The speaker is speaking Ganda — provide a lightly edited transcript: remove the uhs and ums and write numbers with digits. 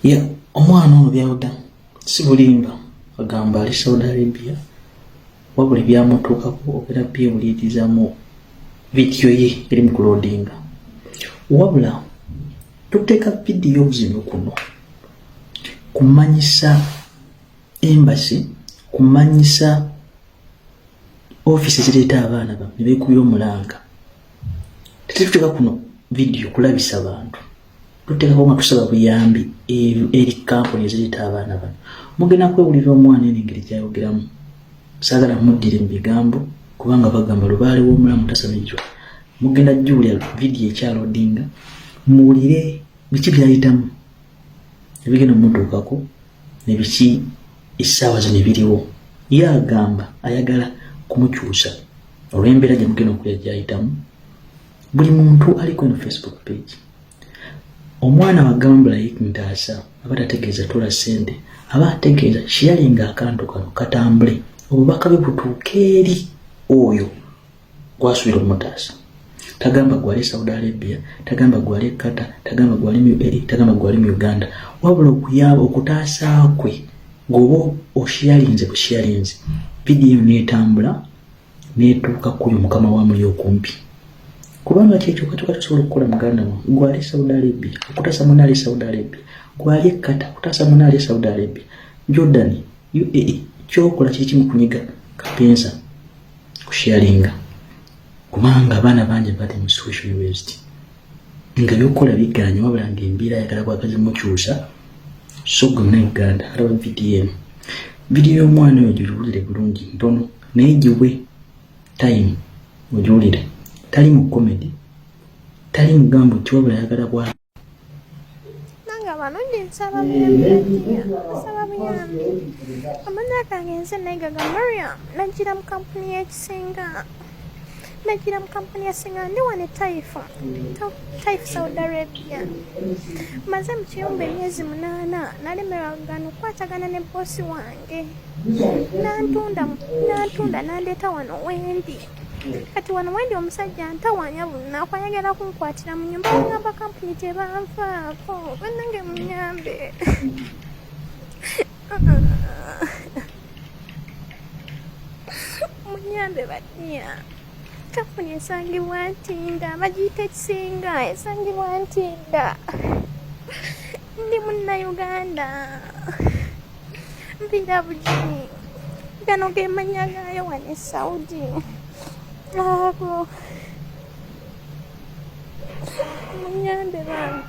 Ya omwana ono byawuda si bulimba, agamba ali Saudi Arabia, wabula ebyamutuukako ogenda byewuliriza mu vidiyo ye eri mu kuloodinga. Wabula tuteeka vidiyo zino kuno kumanyisa embassy, kumanyisa ofiisi ezireeta abaana bano ne beekubira omulanga. Tetuteeka kuno vidiyo kulabisa bantu, tuteekako nga tusaba buyambi eri kampuni ezireeta abaana bano. Mugenda kwewulira omwana eno engeri gyayogeramu. Saagala muddire mu bigambo kubanga bagamba lubaale w'omulamu tasamirirwa. Mugenda juwulira vidiyo ekyalodinga, muwulire biki byayitamu ebigenda omutuukako ne biki essaawa zino ebiriwo. Ye agamba ayagala kumukyusa olw'embeera gye mugenda okulya gyayitamu. Buli muntu aliko eno Facebook page, omwana wagamba like ntaasa, aba tategeeza tola ssente, aba ategeeza sharinga akantu kano katambule, obubaka bwe butuuke eri oyo gwasuubira omutaasa. Tagamba gwali Saudi Arabia, tagamba gwali Qatar, tagamba gwali mu UAE, tagamba gwali mu Uganda, wabula okuyaba okutaasa kwe ng'oba osharinze busharinze vidiyo n'etambula n'etuuka kuyo mukama wa muli okumpi, kubanga kyekyo katuka tusobola okukola. Muganda wange gwali Saudi Arabia okutaasa muna ali Saudi Arabia, gwali e Qatar okutaasa muna ali Saudi Arabia, Jordan, UAE, kyokola kiri kimu, kunyiga kapensa kusharinga, kubanga abaana bangi bali mu situation west nga byokukola biganye, wabula nga embeera ayagala bwagazi mukyusa. So gwe muna Uganda alaba vidiyo eno, vidiyo y'omwana oyo giwulire bulungi, ntono naye giwe time ogiwulire. Tali mu comedy, tali mugambo ki, wabula ayagala bwa Nange abalungi nsaba buyambi, nsaba buyambi. Amannya gange nze Naigaga Mariam, najjira mu kampuni y'ekisinga, najjira mu kampuni y'esinga. Ndi wano e Taifa, Taif, Saudi Arabia. Maze mu kiyumba emyezi 8, nalemeragana okukwatagana ne boosi wange, nantunda, nantunda nandeeta wano wendi. Kati wano wendi omusajja ntawanya buli lunaku, ayagala kunkwatira mu nyumba, agamba kampuni tebanfaako. Bannange munyambe, munyambe batiya. Kampuni esangibwa Ntinda, bagiyita Ekisinga, esangibwa Ntinda. Ndi Munnayuganda, mpiira Bugiri. Gano ge mannya gaayo wano e Saudi ago. Munyambe bambi.